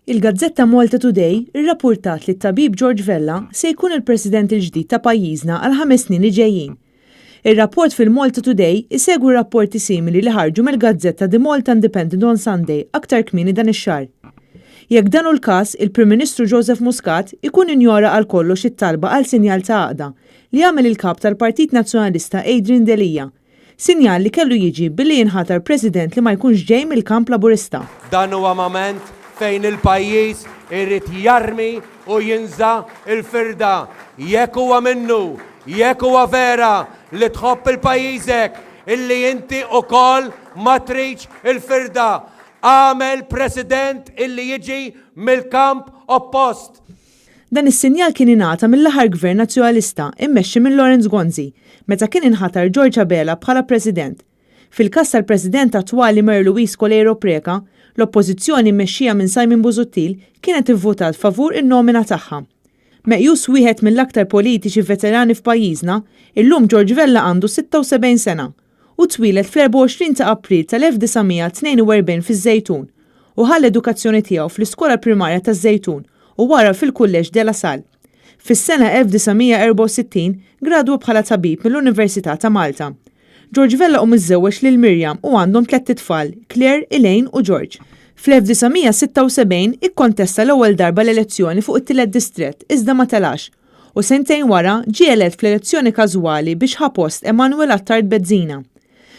Il-gazzetta Malta Today irrappurtat li t-tabib George Vella se jkun il-President il-ġdid ta' pajjiżna għal 5 snin li ġejjin. Ir-rapport fil-Malta Today isegwi rapporti simili li ħarġu mill-gazzetta The Malta Independent on Sunday aktar kmieni dan ix-xahar. Jekk dan hu l-każ, il-Prim Ministru Joseph Muscat ikun injora għal kollox it-talba għal sinjal ta' għaqda li għamel il-kap tal-Partit Nazzjonalista Adrian Delia. Sinjal li kellu jiġi billi jinħatar President li ma jkunx ġej mill-kamp Laburista. Dan huwa moment fejn il-pajjiż irid jarmi u jinża' l-firda. Jekk huwa minnu, jekk huwa vera li tħobb il-pajjiżek, illi inti ukoll ma tridx il-firda, agħmel President illi jiġi mill-kamp oppost. Dan is-sinjal kien ingħata mill-aħħar Gvern Nazzjonalista immexxi minn Lawrence Gonzi, meta kien inħatar George Abela bħala President. Fil-każ tal-President attwali Mary Louise Coleiro Preca, l-Oppożizzjoni mmexxija minn Simon Busuttil kienet ivvutat favur in-nomina tagħha. Meqjus wieħed mill-aktar politiċi veterani f'pajjiżna, illum George Vella għandu 76 sena. Hu twieled fl-24 ta' April tal-1942 fiż-Żejtun u ħa l-edukazzjoni tiegħu fl-iskola primarja taż-Żejtun u wara fil-Kulleġġ De La Salle. Fis-sena 1964 gradwa bħala tabib mill-Università ta' Malta. George Vella hu miżżewweġ lil Miriam u għandhom tlett itfal, Claire, Elaine u George. Fl-1976 ikkontesta l-ewwel darba l-elezzjoni fuq it-tielet distrett iżda ma telax u sentejn wara ġie elett fl-elezzjoni każwali biex ħa post Emanuel Attard Bezzina.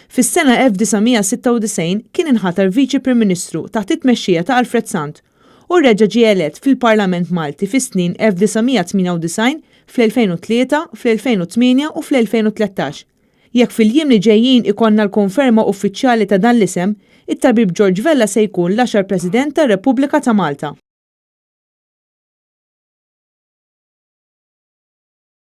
Fis-sena 1996 kien inħatar Viċi Prim Ministru taħt it-tmexxija ta' Alfred Sant u reġa' ġie elett fil-Parlament Malti fis-snin 1998, fl-2003, fl-2008 u fl-2013. Jekk fil-jiem li ġejjin ikollna l-konferma uffiċjali ta' dan l-isem, it-Tabib George Vella se jkun l-għaxar President tar-Repubblika ta' Malta.